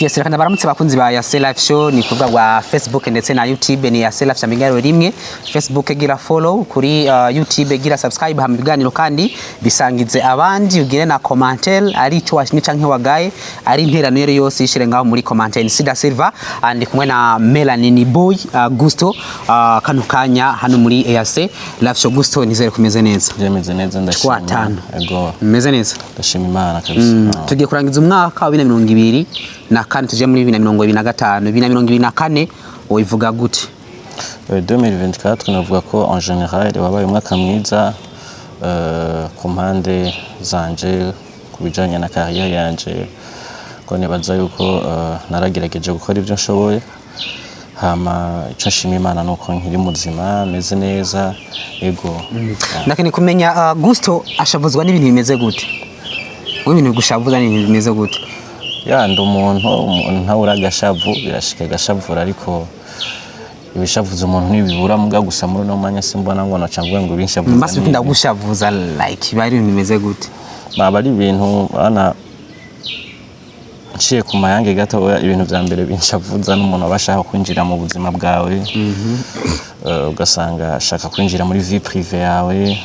Yes, reka ndabaramutse bakunzi ba Yase Live Show, ni kuvuga rwa Facebook ndetse na YouTube. Ni Yase Live Show migaro rimwe. Facebook gira follow, kuri YouTube gira subscribe, hama ibiganiro kandi bisangize abandi, ugire na commentaire, ari ico washimye canke wagaye, ari interano yari yose ishire ngaho muri commentaire. Ni Sida Silva ndi kumwe na Melanin Boy Gusto kano kanya hano muri EAC Live Show. Gusto, nizere kumeze neza. Byemeze neza, ndashima. Twatanu. Ego. Meze neza. Ndashima Imana kabisa. Tugiye kurangiza umwaka wa 2024, tuje muri 2025. 2024 wivuga gute? 2024 navuga ko en général wabaye umwaka mwiza ku mpande zanje, ku bijanye na carrière yanje, ko nibaza yuko naragerageje gukora ibyo nshoboye. Hama ico nshima Imana nuko nkiri muzima, meze neza, ego. Ndakeneye kumenya, Gusto ashavuzwa n'ibintu bimeze gute? Wowe ibintu bigushavuza ni ibintu bimeze gute? Ya, ndi umuntu ntabura agashavu, birashika agashavura, ariko ibishavuza umuntu ntibibura. Muga gusa muri uno mwanya simbona ngo noca mvuge ngo ibinshavuza Mbasi ni bikunda ibi. gushavuza, like biba ari ibintu bimeze gute? Baba ari ibintu bana nciye ku mayange gatoya. Ibintu vya mbere binshavuza n'umuntu aba ashaka kwinjira mu buzima bwawe, ugasanga ashaka kwinjira muri vie privée yawe.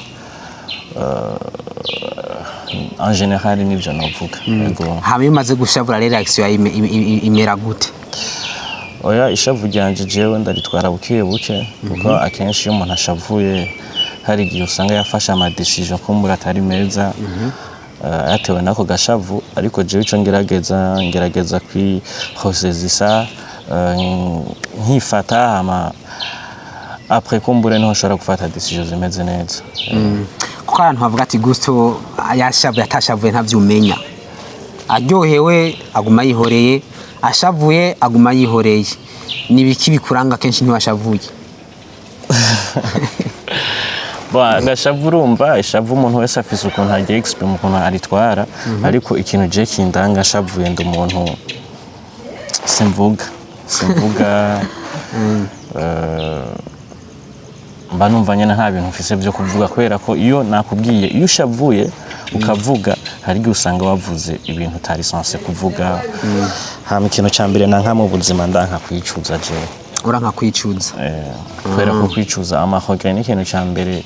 En général nivyo novuga, yego. Hama iyo umaze gushavura rero, reaction yawe imera gute? Oya, ishavu ryanje jewe ndaritwara buke buke, kuko akenshi iyo umuntu ashavuye hari igihe usanga yafashe ama décision kumbura atari meza, yatewe n'ako gashavu. Ariko jewe ico ngerageza kwihosezisa, nkifata, hama après kumbure niho nshobora gufata décision zimeze neza. Kuko abantu bavuga ati Gusto yashavuye atashavuye ntavyumenya, aryohewe aguma yihoreye, ashavuye aguma yihoreye. Ni ibiki bikuranga kenshi ntiwashavuye? Bon, agashavu, urumva ishavu umuntu wese afise ukuntu agiye exprime, ukuntu aritwara. Ariko ikintu je kindanga ashavuye, ndi umuntu simvuga. Mba numva nyene nta bintu mfise vyo kuvuga, kubera ko iyo nakubwiye, iyo ushavuye ukavuga, hari igihe usanga wavuze ibintu utari censé kuvuga. Hama ikintu ca mbere nanka mu buzima, ndanka kwicuza jewe. Uranka kwicuza? Kubera ko kwicuza, ama regrets, ni ikintu ca mbere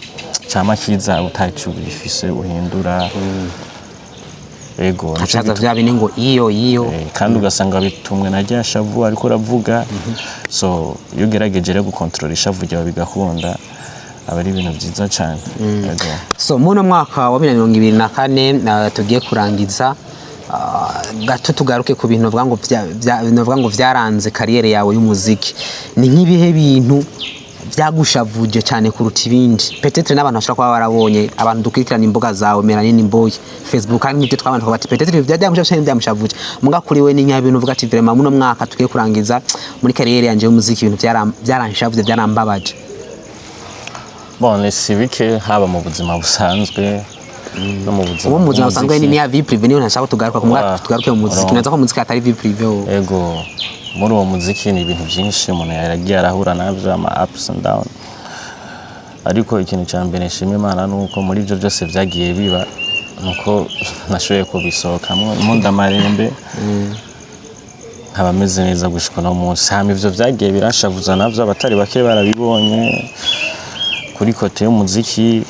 cama kiza utaco bifise uhindura, ego, nico. Hacaza vya bindi ngo iyo Kandi ugasanga bitumwe na rya shavu ariko uravuga. So iyo ugerageje rero gukontorora ishavu ryawe bigakunda, aba ari ibintu vyiza cane, ego. So muno mwaka wa 2024 tugiye kurangiza, gato tugaruke ku bintu bavuga ngo novuga ngo vyaranze carrière yawe y'umuziki. Ni nk'ibihe bintu byagushavuje cyane kuruta ibindi, peut-être n'abantu bashobora kuba barabonye, abantu dukurikirana imbuga zawe, Melanin Boy, Facebook, kandi nk'ibyo twabana tukavuga ati peut-être ibyo byamushavuje cyane byamushavuje? Muga kuri we ni nk'ibihe bintu uvuga ati vraiment muno mwaka tugiye kurangiza muri carrière yanje y'umuziki ibintu byaranshavuje, byarambabaje? Bon, ni si bike, haba mu buzima busanzwe no mu buzima Ubu mu buzima busanzwe bw'umuziki. ni ya vie privée niyo ntashaka ko tugaruka ku mwaka. Tugaruke mu muziki. Naza ko muziki atari vie privée wowe. Ego, muri uwo muziki ni ibintu byinshi umuntu yaragiye arahura nabyo, ama ups and down. Ariko ikintu cya mbere nshima Imana ni uko muri ibyo byose byagiye biba, nuko nashoboye kubisohokamwo nkunda amarembe, nkaba meze neza gushika uno munsi. Hama ivyo vyagiye biranshavuza navyo abatari bake barabibonye. Kuri côté y'umuziki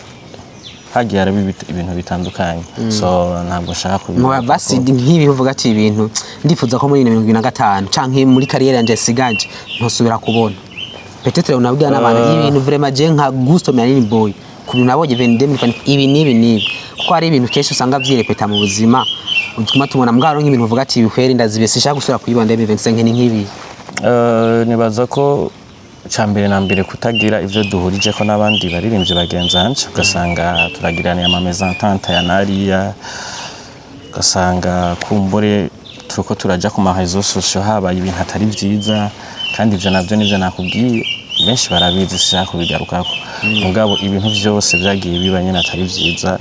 hagiye haraba ibintu bitandukanye, so ntabwo nshaka kubivuga. Basi nk'ibi uvuga ati ibintu ndifuza ko muri 2025 canke muri carrière yanje sigaje ntosubira kubona, peut-être unabwira n'abantu ibintu vraiment je nka Gusto Melanin Boy ku bintu nabonye 2025, ibi n'ibi n'ibi, kuko hari ibintu kenshi usanga vyirepeta mu buzima utuma tubona mbwaro nk'ibintu uvuga ati ibikweri ndazibe, sinshaka gusubira kuyibona 2025, ni nk'ibi? Nibaza ko cya mbere na mbere kutagira ivyo duhurije ko n'abandi baririmbyi bagenzanje, ugasanga turagiraniye ama mésentente ya nariya, ugasanga kumbure turiko turaja ku ma réseaux sociaux habaye ibintu atari vyiza. Kandi ivyo navyo nivyo nakubwiye, benshi barabizi, sinshaka kubigarukako. Mugabo ibintu vyose vyagiye biba nyene atari vyiza,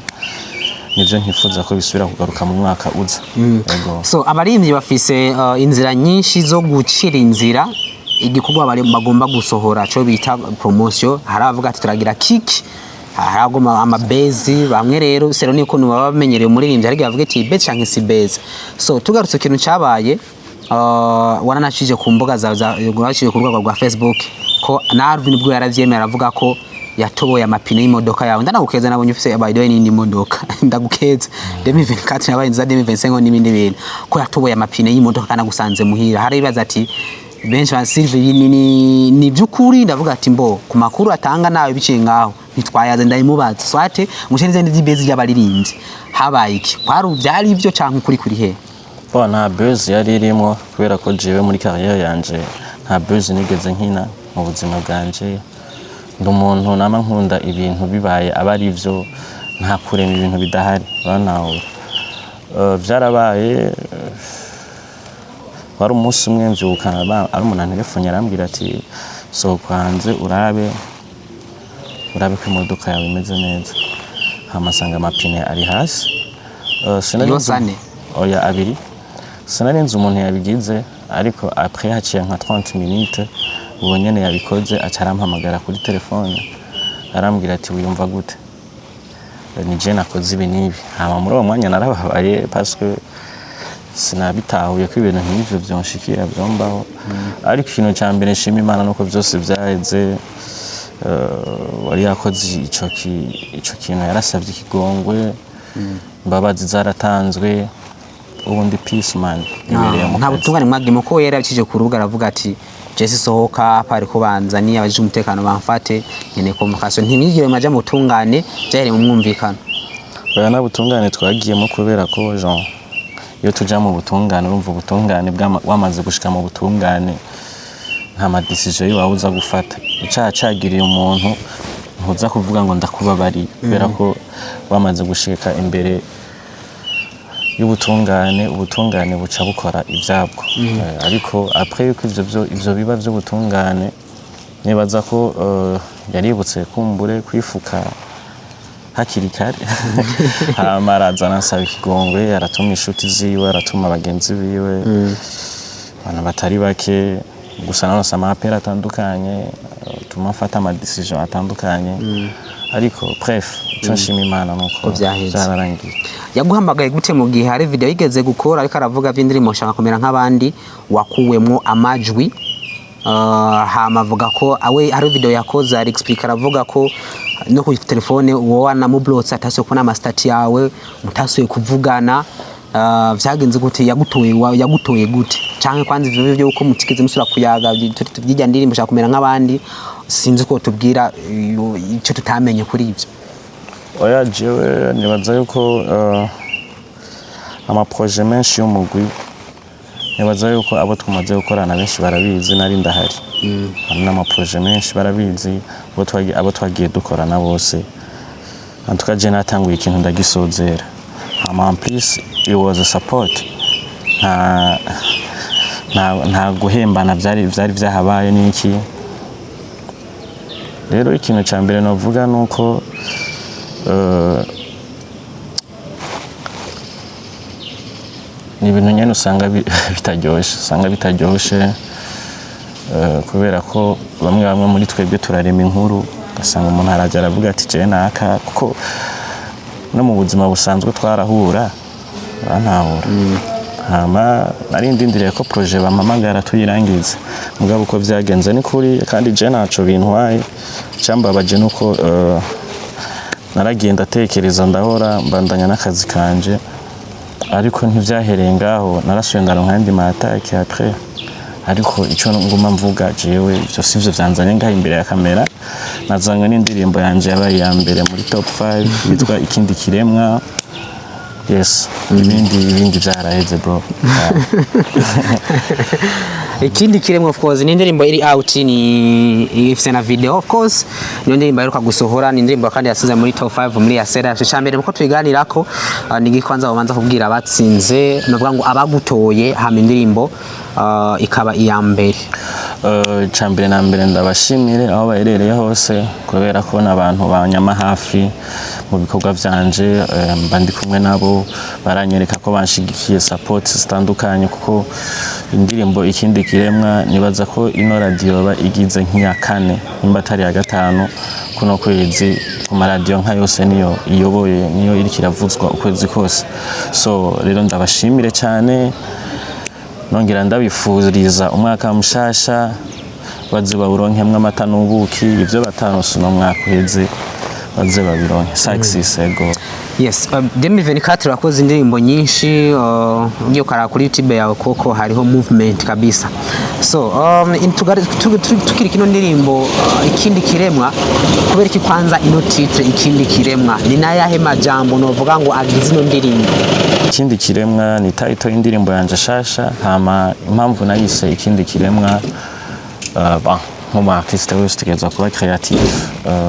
nivyo ntifuza ko bisubira kugaruka mu mwaka uza. Ego. So abaririmbyi bafise inzira nyinshi zo gucira inzira igikorwa bagomba gusohora, cyo bita promotion. Hari abavuga ati turagira kick, hari abagomba amabezi. Bamwe rero sero ni ukuntu baba bamenyereye umuririmbyi, ariko bavuga ati buzz canke si buzz. So tugarutse ikintu cyabaye Waranashije ku mbuga zawe warashije ku rubuga rwa Facebook ko na Alvin ubwo yaravyemera, aravuga ko yatoboye amapine y'imodoka yawe. Ndanagukeza, nabonye ufise, by the way, n'indi modoka. Ndagukeza, 2024 yabaye nziza, 2025 n'ibindi bintu, ko yatoboye amapine y'imodoka kandi agusanze muhira. Hari ibibazo ati benshi ba Sylvie ni by'ukuri. Ndavuga ati mbo ku makuru atanga nawe biciye ngaho ntitwayaze, ndayimubaza swate mushe n'izindi z'ibezi ry'abaririmbyi. Habaye iki? Kwari byari ibyo canke ukuri kuri he? Bon, nta buzz yari irimo, kubera ko jewe muri carrière yanje nta buzz nigeze nkina mu buzima bwanje. Ndi umuntu nama nkunda ibintu bibaye aba ari byo, nta kurema ibintu bidahari. Urabona, vyarabaye, wari umunsi umwe mvyuka ari umuntu antelefone, arambwira ati: "Sohoka hanze urabe ko imodoka yawe imeze neza." Hama asanga amapine ari hasi. Sinari Yose ane? Oya, abiri. Sinari nzi umuntu yabigize, ariko après haciye nka 30 minutes uwo nyene yabikoze aca arampamagara kuri telefone, arambwira ati: "Wiyumva gute? Ni je nakoze ibi n'ibi." Hama muri uwo mwanya narababaye, parce que sinabitahuye ko ibintu nk'ivyo vyonshikira, vyombaho. Ariko ikintu ca mbere nshima Imana nuko vyose vyaheze. Wari yakoze ico kintu yarasavye ikigongwe, imbabazi zaratanzwe, ubundi peace man ibereye mu Nta kazi. butungane mwagimo ko yari yabicishije ku rubuga, aravuga ati: "Jesi sohoka pari kubanza ni abajije umutekano bamfate, nkeneye convocation." Ntimwigire maja mu butungane, byahereye mu mwumvikano? Oya, nta butungane twagiyemo, kubera ko Jean iyo tuja mu butungane, urumva ubutungane wamaze gushika mu butungane, nta ma décision yiwawe uza gufata. Icaha cagiriye umuntu, ntuza kuvuga ngo ndakubabariye, kubera ko wamaze gushika imbere y'ubutungane, ubutungane buca bukora ivyabwo. Ariko après yuko ivyo biba vy'ubutungane, nibaza ko yaributse kumbure kwifuka hakiri kare, hama araza aransaba ikigongwe, aratuma inshuti ziwe, aratuma bagenzi biwe, abantu batari bake. Gusa naronse ama appels atandukanye tuma mfata ama décision atandukanye, ariko bref, ico nshima Imana nuko Ko vyaheze. vyararangiye. Yaguhamagaye gute mu gihe hari video yigeze gukora ariko aravuga vy'indirimbo "Nshaka kumera nk'abandi" wakuwemwo amajwi? Hama avuga ko awe hari video yakoze ari explique, aravuga ko no ku telefone wowe wanamublotse, atasuye kubona ama status yawe, mutasuye kuvugana. Vyagenze gute? Yagutoye yagutoye gute? Canke kwanza ivyo byo uko mutigeze musubira kuyaga vy'irya ndirimbo "Nshaka kumera nk'abandi", sinzi ko tubwira ico tutamenye kuri ivyo. Oya, jewe nibaza yuko ama projets menshi y'umugwi, nibaza yuko abo tumaze gukorana benshi barabizi, nari ndahari. Hari n'ama projets menshi barabizi, abo twagiye dukorana bose. En tout cas, je natanguye ikintu ndagisozera. Hama en plus it was a support, nta guhembana vyari vyahabaye n'iki. Rero ikintu ca mbere novuga nuko ni ibintu nyene usanga bitaryoshe, usanga bitaryoshe, kubera ko bamwe bamwe muri twebwe turarema inkuru, ugasanga umuntu araja aravuga ati jewe naka, kuko no mu buzima busanzwe twarahura, urantahura. Hama nari ndindiriye ko projet bampamagara tuyirangize, mugabo uko vyagenze ni kuri, kandi je ntaco bintwaye. Icambabaje nuko naragiye ndatekereza, ndahora mbandanya n'akazi kanje, ariko ntivyahereye ngaho, narasubiye ndaronka ayandi ma attaques après. Ariko ico nguma mvuga jewe, ivyo sivyo vyanzanye ngaha imbere ya kamera. Nazanywe n'indirimbo yanje yabaye iya mbere muri top 5 yitwa "Ikindi Kiremwa". Yes, ibindi vyaraheze, bro. Yeah. "Ikindi Kiremwa", of course, ni indirimbo iri out, ni ifise na video. Of course, niyo ndirimbo aheruka gusohora, ni indirimbo kandi yasize muri top 5 muri Yasera. Ico cambere muko tubiganirako, ni kwanza babanza kubwira abatsinze, novuga ngo abagutoye, hama indirimbo ikaba iya mbere. Ica mbere na mbere ndabashimire aho baherereye hose, kubera ko n'abantu banyama hafi mu bikorwa vyanje, mba ndi kumwe nabo, baranyereka ko banshigikiye, support zitandukanye, kuko indirimbo "Ikindi Kiremwa" nibaza ko ino radio ba igize nk'iya kane nimba atari iya gatanu kuno kwezi, ku maradiyo nka yose niyo iyoboye, niyo iriko iravuzwa ukwezi kose. So rero ndabashimire cyane. Nongera ndabifuriza umwaka mushasha, baze bawuronkemwo amata n'ubuki, ivyo bataronse uno mwaka uheze baze babironke. Success, ego. Yes, 2024 urakoze indirimbo nyinshi, ugiye ukaraba kuri YouTube yawe koko hariho movement kabisa. So tukiri kino ndirimbo, Ikindi Kiremwa, kubera iki kwanza ino titre Ikindi Kiremwa? Ni nayahe majambo novuga ngo agize ino ndirimbo? Ikindi Kiremwa ni title y'indirimbo yanje shasha. Hama impamvu nayise Ikindi Kiremwa, bon, nk'umu artiste wese utegerezwa kuba creative,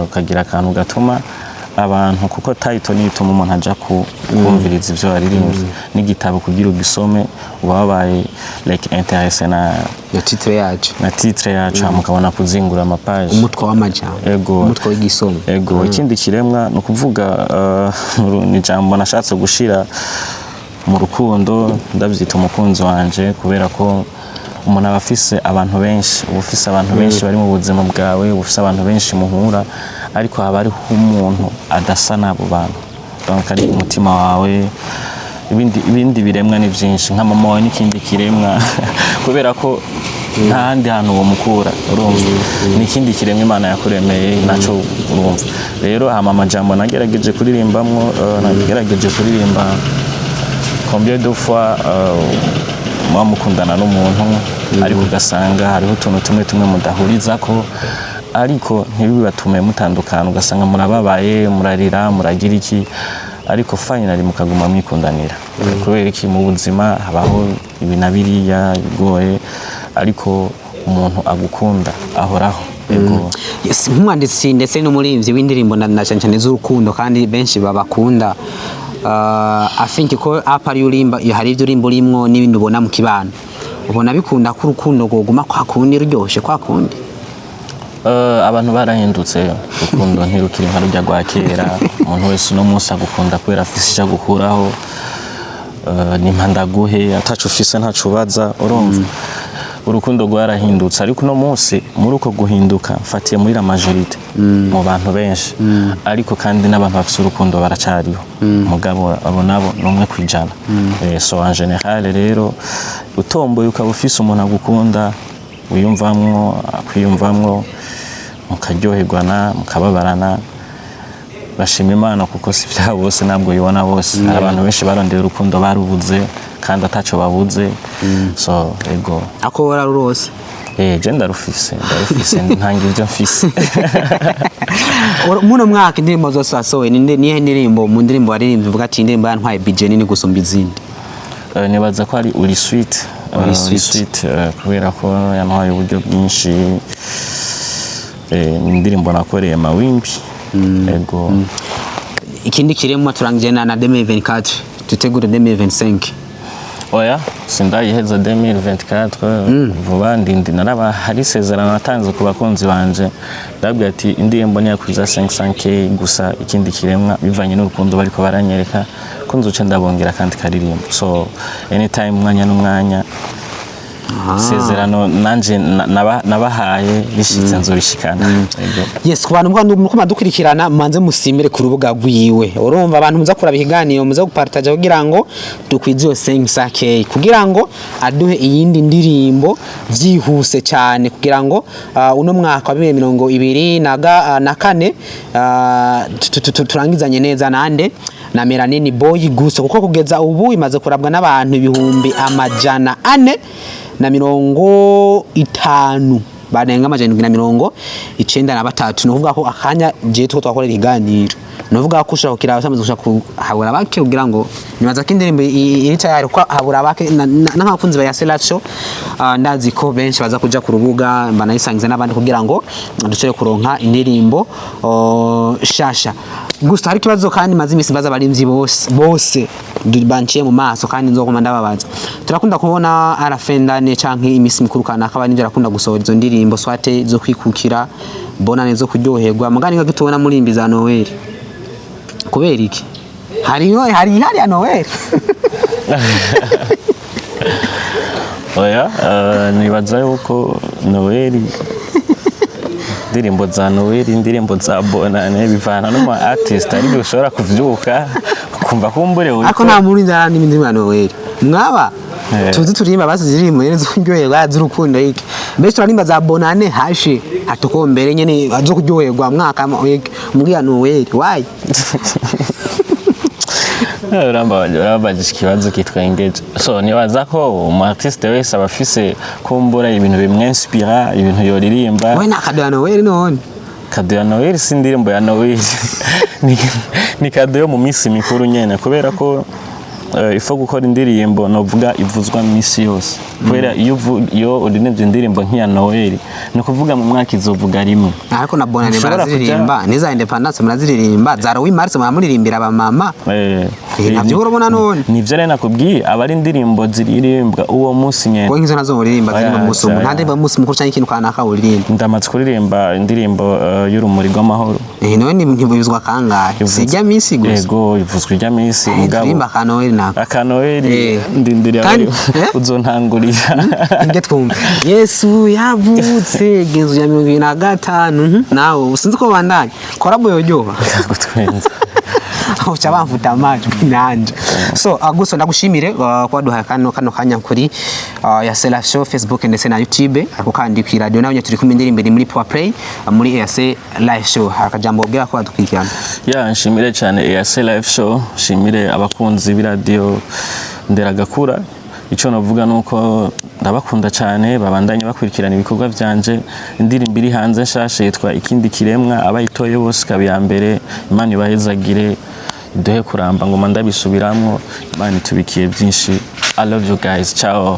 ukagira akantu gatuma abantu, kuko title niyo ituma umuntu aja kumviriza ivyo waririmbye. N'igitabo kugira ugisome uba wabaye like intéressé na na titre yacu. Na titre yacu, hama ukabona kuzingura amapages. Umutwe w'amajambo. Ego. Umutwe w'igisomo. Ego, Ikindi Kiremwa ni ukuvuga, ni ijambo nashatse gushira mu rukundo, ndabyita umukunzi wanje, kubera ko umuntu aba afise abantu benshi, uba ufise abantu benshi bari mu buzima bwawe, uba ufise abantu benshi muhura, ariko haba hariho umuntu adasa n'abo bantu, donc ari umutima wawe. Ibindi biremwa ni byinshi, nka mama wawe n'ikindi kiremwa, kubera ko nta handi hantu womukura, urumva ni ikindi kiremwa Imana yakuremeye naco, urumva rero. Hama amajambo nagerageje kuririmbamwo, nagerageje kuririmba combien de fois muba mukundana n'umuntu, ariko ugasanga hariho utuntu tumwe tumwe mudahurizako, ariko ntibibatume mutandukana, ugasanga murababaye, murarira, muragira iki, ariko finally mukaguma mwikundanira. Kubera iki? Mu buzima habaho ibi na biriya bigoye, ariko umuntu agukunda ahoraho. Ego. Yes, nk'umwanditsi ndetse n'umuririmbyi w'indirimbo na cyane cyane z'urukundo, kandi benshi babakunda, I think ko apa ari urimba hari ibyo urimba urimwo n'ibindi ubona mu kibano, ubona bikunda ko urukundo rwoguma kwa kundi ruryoshe kwa kundi? Abantu barahindutse, urukundo ntirukiri nka rurya rwa kera. Umuntu wese uno munsi agukunda kubera afise icyo agukuraho. Nimpa ndaguhe, ataco ufise ntaco ubaza. Urumva urukundo rwarahindutse, ariko uno munsi muri uko guhinduka mfatiye muri la majorité, mu bantu benshi, ariko kandi n'abantu bafise urukundo baracariho, mugabo abo nabo ni 1%. So en général rero, utomboye ukaba ufise umuntu agukunda, wiyumvamwo, akwiyumvamwo, mukaryoherwana, mukababarana, bashima Imana, kuko si bya bose, ntabwo bibona bose. Hari abantu benshi barondeye urukundo barubuze kandi ataco babuze. So ego. Ako wararurose? Je ndarufise, ndarufise, ntanga ivyo mfise. Muno mwaka indirimbo zose wasohoye, nihe ndirimbo mu ndirimbo waririmbye uvuga ati indirimbo yantwaye budget nini gusumba izindi? Nibaza ko ari Uri Sweet. Uri Uri Sweet. Sweet, kubera ko yantwaye uburyo bwinshi. Ni indirimbo nakoreye Mawimbi. Ego. Ikindi Kiremwa turangije na 2024, tutegure 2025. Oya, sindayiheza 2024 vuba, ndindi naraba hari isezerano natanze ku bakunzi banje, ndabwira ati indirimbo niyakwiza 500K gusa, Ikindi Kiremwa, bivanye n'urukundo bariko baranyereka, ko nzoca ndabongera kandi karirimbo. So anytime, umwanya n'umwanya, isezerano nanje nabahaye rishitse nzorishikana. Ego. Yes, ku bantu muko madukurikirana, manze musimire ku rubuga rwiwe. Urumva abantu muza kuraba ikiganiro, muza gupartaja kugira ngo dukwize iyo 500K, kugira ngo aduhe iyindi ndirimbo vyihuse cyane, kugira ngo uno mwaka wa 2024 turangizanye neza nande na Melanini Boy gusa, kuko kugeza ubu imaze kurabwa n'abantu 450,000 barenga 793. Ni ukuvuga ko akanya je two twakorera ikiganiro, ni ukuvuga ko ushobora kukiraba cyamaze gushaka habura bake, kugira ngo nibaza ko indirimbo iri tayari, kuko habura bake n'abakunzi ba Yasela Show. Ndazi ko benshi baza kuja ku rubuga banayisangiza n'abandi kugira ngo dushobore kuronka indirimbo shasha. Gusa hari ikibazo kandi maze imisi mbaza abarimvyi bose bose banciye mu maso, kandi nzoguma ndababaza. Turakunda kubona arafendane canke imisi mikuru kanaka, abarimvyi barakunda gusohora izo ndirimbo, soit zo kwikukira, bonane, zo kuryoherwa, mugani nka tubona murimbi za Noel. Kubera iki? Hariho hari hari ya Noel? Oya, nibaza yuko Noel, indirimbo za Noel, indirimbo za bonane, bivana n'umu artist, ariko ushobora kuvyuka ukumva kumbure Ariko nta murimvyi arandimba indirimbo ya Noel mwaba. Tuzi turirimba basi ziririmbo nyene z'kuryoherwa, z'urukundo iki. Mbese turarimba za bonane hashe hatukombere nyene zo kuryoherwa mwaka mbwira Noel why? Urambaje ikibazo kitwengeje. So nibaza ko umu artiste wese aba afise kumbura ibintu bimwinspira, ibintu yoririmba. We, na cadeau ya Noel none? Cadeau ya Noel si indirimbo ya Noel, ni cadeau yo mu minsi mikuru nyene, kubera ko ifo gukora indirimbo novuga ivuzwa misi yose, kubera iyo uririmbye indirimbo nk'iya Noel, ni ukuvuga mu mwaka izovuga rimwe. Ariko na bonane Ntushobora. baraziririmba, n'iza indépendance muraziririmba, za 8 mars muramuririmbira abamama. Navyo urabona none. Nivyo rero nakubwiye, aba ari indirimbo ziririmbwa uwo munsi nyene. Wowe nk'izo nazo uririmba ziri mu Oya, munsi umwe? oya. Nta ndirimbo y'umunsi mukuru cyangwa ikintu kanaka uririmba? Ndamaze kuririmba indirimbo y'urumuri rw'amahoro. None ntibuzwa kangahe? Sijya minsi gusa? Yego, ivuzwa ijya minsi, mugabo Turirimba ka Noel nako. Aka Noel ndindiriye. Kandi, eh? Uzontangurira. Nge twumve Yesu yavutse genzo ya 25. Nawe usinzi ko bandanye collabo yoryoha. Gutwenza. Uca bamfuta amajwi nanje. So gusa ndagushimire kuba duhaye kano kanya kuri ya Sela Show, Facebook ndetse na YouTube, ariko kandi ku radio nawe turi kumwe. Indirimbo iri muri Power Play, muri EAC Live Show. Hari akajambo ubwira ko badukurikirana? Ya, nshimire cyane EAC Live Show, nshimire abakunzi b'iradiyo Nderagakura. Icyo navuga ni uko ndabakunda cyane, babandanye bakurikirana ibikorwa byanje. Indirimbo iri hanze nshasha yitwa Ikindi Kiremwa, abayitoye bose ikaba iya mbere. Imana ibahezagire, iduhe kuramba, ngoma ndabisubiramwo, Imana itubikiye byinshi. I love you guys, ciao.